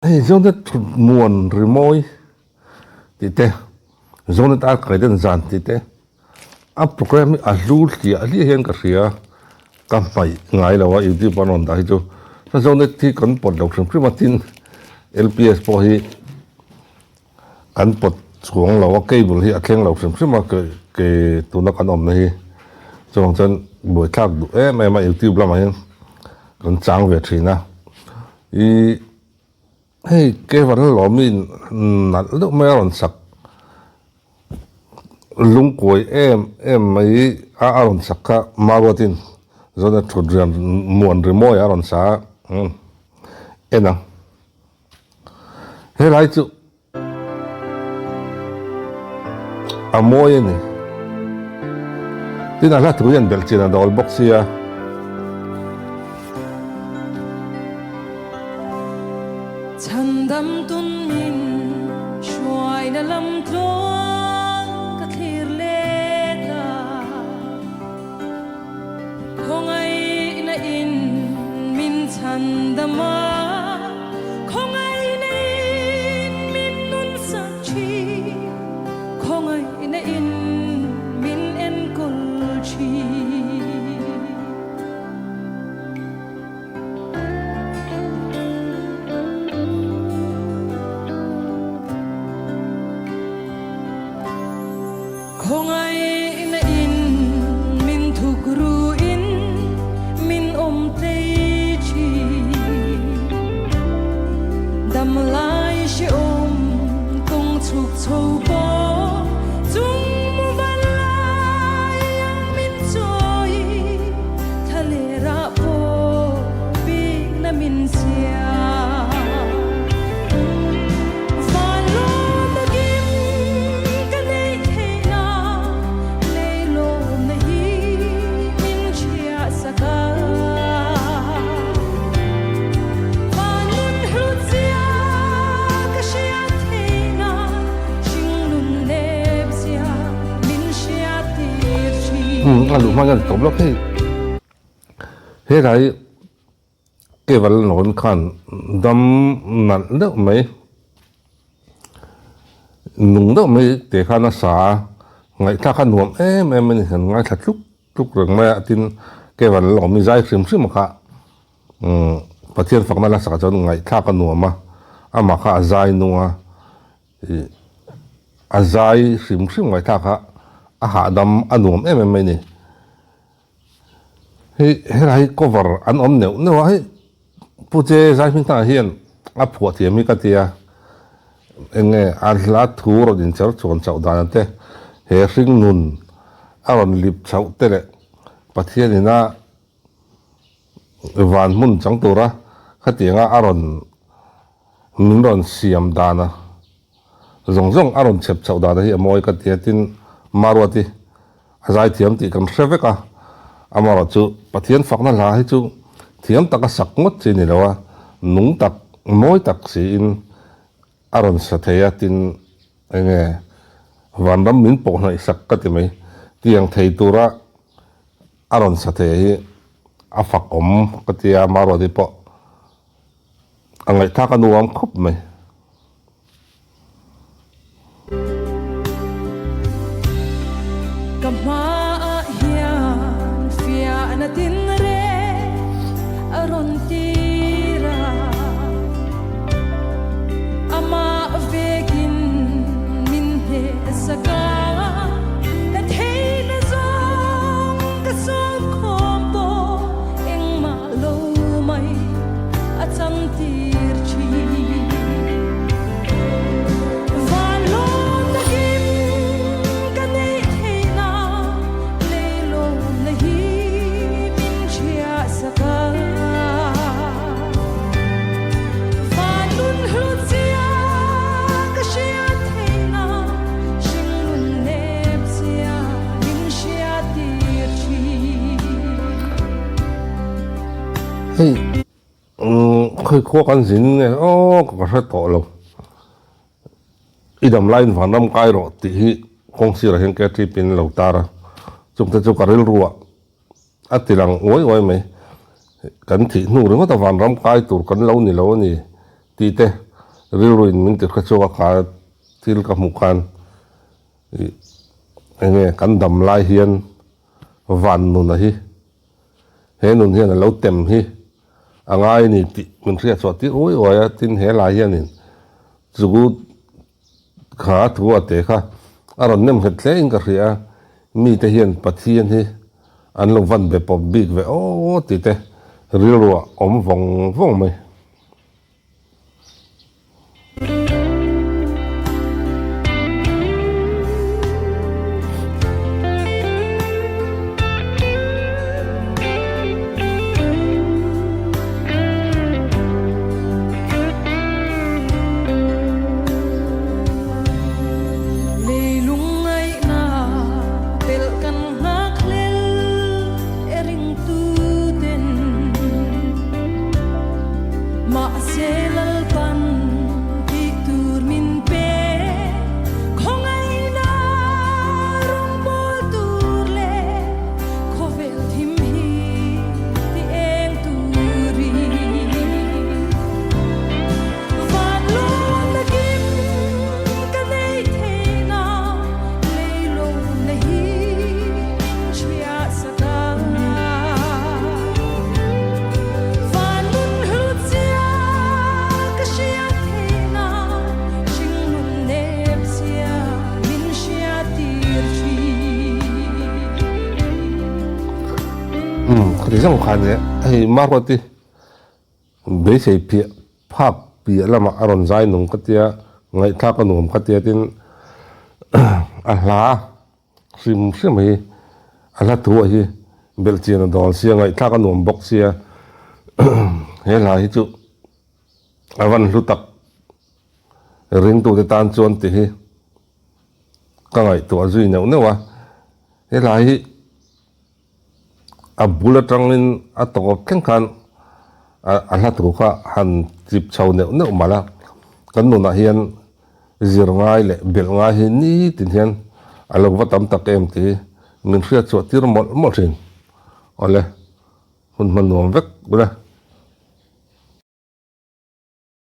Hei Zonet thut muan rimawi tih te, Zonet ar kaiden zan tih te, a program hi a hlu hliah hliah hian ka hria, ka hmaih ngai lo a youtube an rawn dah hi chu. Zonet hi kan pawt lo hrim hrim a tin LPS pawh hi Kan pawt chuang lo a, cable hi a thleng lo hrim hrim a, ke tuna kan awmna hi chuvang chuan buaithlak duh em em a youtube lamah hian kan chang ve thin a, ih hei cable a lawmin nalh deuh mai a rawn sak lungkuai em em mai a a rawn sak kha Maruatin zawn a thut rian muan rimawi a rawn sa a en ang. Helai chu a mawi a ni. Tin a hla thu hian belh chin a dawl bawk sia. Chhandam tun min hruaina lam tluang ka thlir let a. Khawngaihna in min chhandam a, khawngaihna in min nun sak thin, khawngaihna in min enkawl thin. Khawngaihna in min thuk ru in min awm tlei thin. Dam lai hrehawm kawng chhuk chho pawh chung mu van lai ang min chawi thla leh rah pawh bikna min siam. A luh hma hian tawp lawk hei helai Keval nawn khan dam nalh deuh mai, nung deuh mai te khan a sa a, ngaihthlak kha nuam em em a ni, kan ngaithla tluk tluk reng mai a, tin Keval lawm hi zai hrim hrim kha umm Pathian fakna la sakah chuan ngaihthlak a nuam a, amah kha a zai nung a, ih a zai hrim hrim ngaihthlak kha a hahdam a nuam em em mai a ni. Hei helai hi cover an awm neuh neuh a hei Pu Che Zaihmingthanga hian a phuah thiam hi ka tia eng nge a hla thu rawn incher chuan chauh dan te he hringnun a rawn lip chhoh te leh Pathian ina van hmun chang tura khatianga a rawn min rawn siam dana zawng zawng a rawn chhep chhoh dana hi a mawi ka tia tin Maruati A zaithiam tih kan hre vek a, amaherawh chu Pathian fakna hla hi chu thiam taka sak ngawt chi ni lo a, nung tak, mawi tak siin a rawn sa thei a, tin enge vanram min pawh hnaih sak ka ti mai, tiang thei tura a rawn sa thei hi a fak awm ka ti a, amaherawh pawh a ngaihthlak a nuam khawp mai. Ka hmaah hian fiahna tinreng a rawn tir a, amah vekin min hnehsak a, ka theihna zawng ka sawmkhawm tawh engmah lo mai a chang tir thin. Van lawm takin ka neih theihna leilawmna hi min hriatsak a. Van nun hlut zia ka hriat theihna hringnun nep zia min hriat tir thin. Hei Khawi khua kan zin nge aw ka hre tawh lo. I dam laiin vanram kai rawh tih hi kawng sirah hian KTP in lo tar a, chungte chu ka rilruah a ti lang uai uai mai. Kan thih hnu ringawt a vanram kai tur kan lo ni lo a ni tih te. rilruin min ti hre chhuak a kha thil ka hmuh khan ih eng nge kan dam lai hian van nuna hi he nun hian a lo tem hi a ngai a ni tih min hriat chhuah tir uai uai a tin he lai hianin chu kha thu a te kha a rawn nem nghet hle in ka hria a mite hian Pathian hi an lo van be pawp bik ve aw tih te rilruah awm vawng vawng mai. Leilung ngaihna pelh kan nghak hlel e ringtuten Mahse Lalpan tih tur min pe khawngaihna rawngbâwl tur leh khawvel thim hi ti eng turin. Van lawm takin ka nei theihna leilawmna hi min chhiah sak a. Van nun hlut zia ka hriat theihna hringnun nep zia min hriattir thin. Umm khati zawng khan e hei Maruati Beisei piah phak piah lamah a rawn zai nung ka tia, ngaihthlak a nuam ka tia tin a hla hrim hrim hi a hla thu ah hi belhchian a dawl sia, ngaihthlak a nuam bawk sia he hla hi chu a van hlu tak ringtute tan chuan tih hi ka ngaihtuah zui neuh neuh a, he hla hi. A bul atangin a tawp thleng khan a hla thu kha han chip chho neuh neuh malh a, kan nunah hian zir ngai leh belh ngai hi nitin hian a lo va tam tak em tih hi min hriat chhuah tir mawlh mawlh thin. Awle, hun hma nuam vek ule.